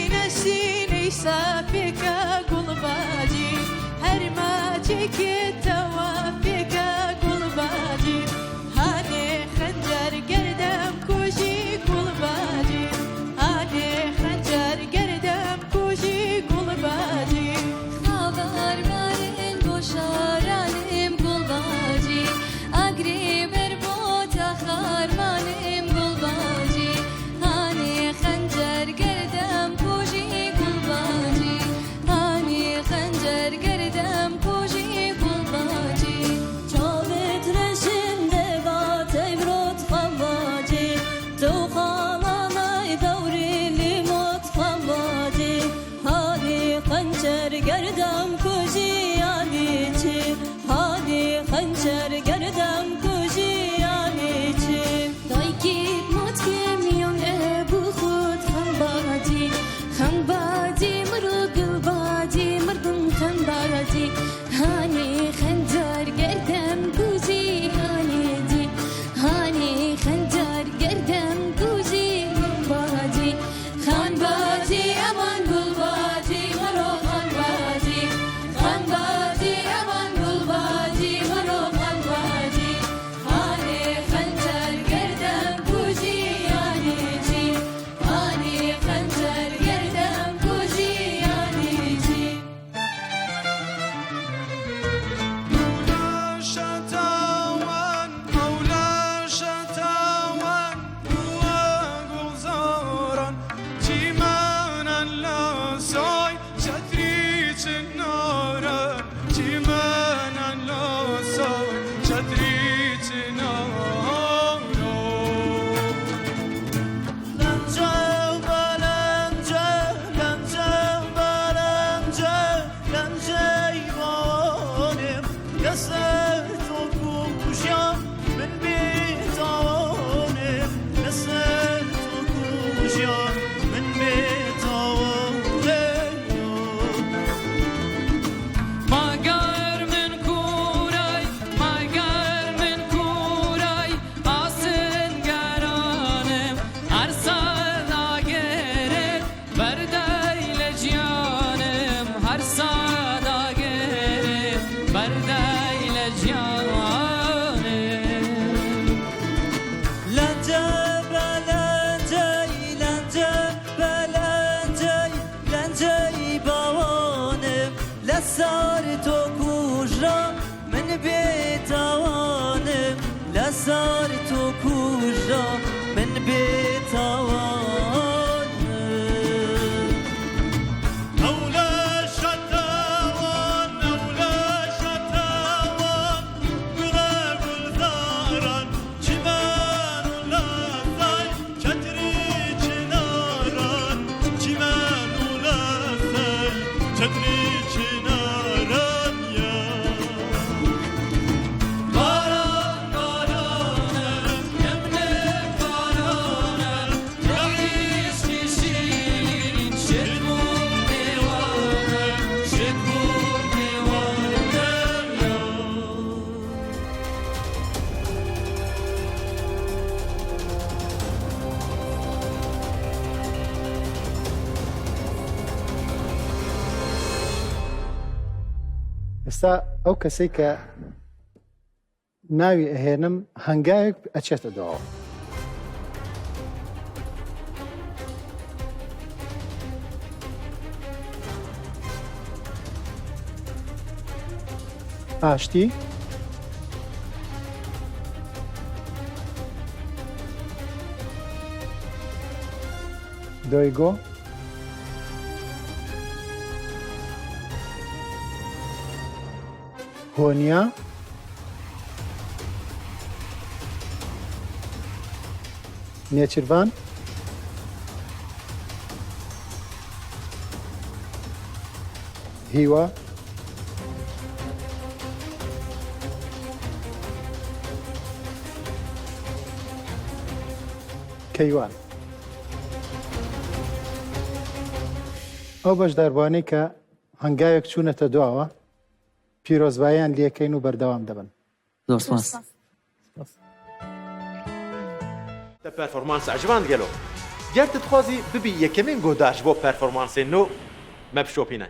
سینە سینەی ساپێکە گوڵباجی هەر ماچێکێ تەوا پێکە گوڵباجی هانێ خەنجەر گەردەم کوژی گوڵباجی هانێ خەنجەر گەردەم کوژی گوڵباجی. خاوار بارن بۆ شارانم گوڵباجی ئاگرێ بەر بۆتە خارمانم گوڵباجی هانێ خەنجەر گەردەم کوژی گوڵباجی هانێ خەنجەر گەردەم کوژی گوڵباجی. چاوت رەشن دەباتەی برۆت خەمباجی تۆ خاڵانای دەوری لیمۆت خەمباجی هانی خەنجەر گەردەم کوژی یانی چی هانی خەنجەر گەردەم کوژی یانی چی. دایکیت ماچکم یان ئەبوو خۆت خەمباجی خەمباجی مرۆ گوڵباجی مردم خەمباجی هانی خەنجەر گەردەم کوژی هانی جی هانی خەنجەر گەردەم کوژی گوڵباجی خانباجی ئەمان گوڵباجی مەرۆ خانباجی خانباجی ئەمان گوڵباجی مەرۆ خانباجی هانێ خەنجەر گەردەم کوژی یانی چی هانێ خەنجەر گەردەم کوژی یانی چی. شەتاوان ئەولا شەتاوان بووە گوڵزاران چیمانان لە سای چەتری چناران چیمانان لە سای چەتری چناران. لەنجە بەلەنجە لەنجە بەلەنجە لەنجەی باوانم لەسەر تۆ کوژیان من بێتاوانم لەسەر تۆ کوژیان من بێتاوانم. ماگەر من کوورای ماگەر من کوورای ئاسنگەرانم هەر ساد ئاگرت بەردەی لە گیانم هەر ساد ئاگرت بەردەی لە گیانم. لەنجە بەلەنجەی لەنجە بەلەنجەی لەنجەی باوانم لەسەر تۆ کوژرا من بێتاوانم لەسەر تۆ کوژرا من بێتاوانم. ئەولا شەتاوان ئەولا شەتاوان گوڵە گوڵزاران چیمەن و لەسای چەتری چناران چیمەن و لەسای چەتری چناران یا باران بارانە نم نم بارانە لە عیشقی شیرین شت بووم دێوانە شت بووم دێوانە یا. ئێستا ئەو کەسەی کە ناوی ئەهێنم هەنگاوێک ئەچێتە دواوە. ئاشتی دۆیگۆ هۆنیا نێچیرڤان هیوا کەیوان. ئەو بەشداربووانەی کە هەنگاوێک چوونەتە دواوە پیرۆزباییان لێکەین و بەردەوام دەبن. زۆر سپاس. تە performance عجباند گەلۆ. Ger tu dixwazî bibî yekemîn guhdar ji bo performansên nû, me bişopîne.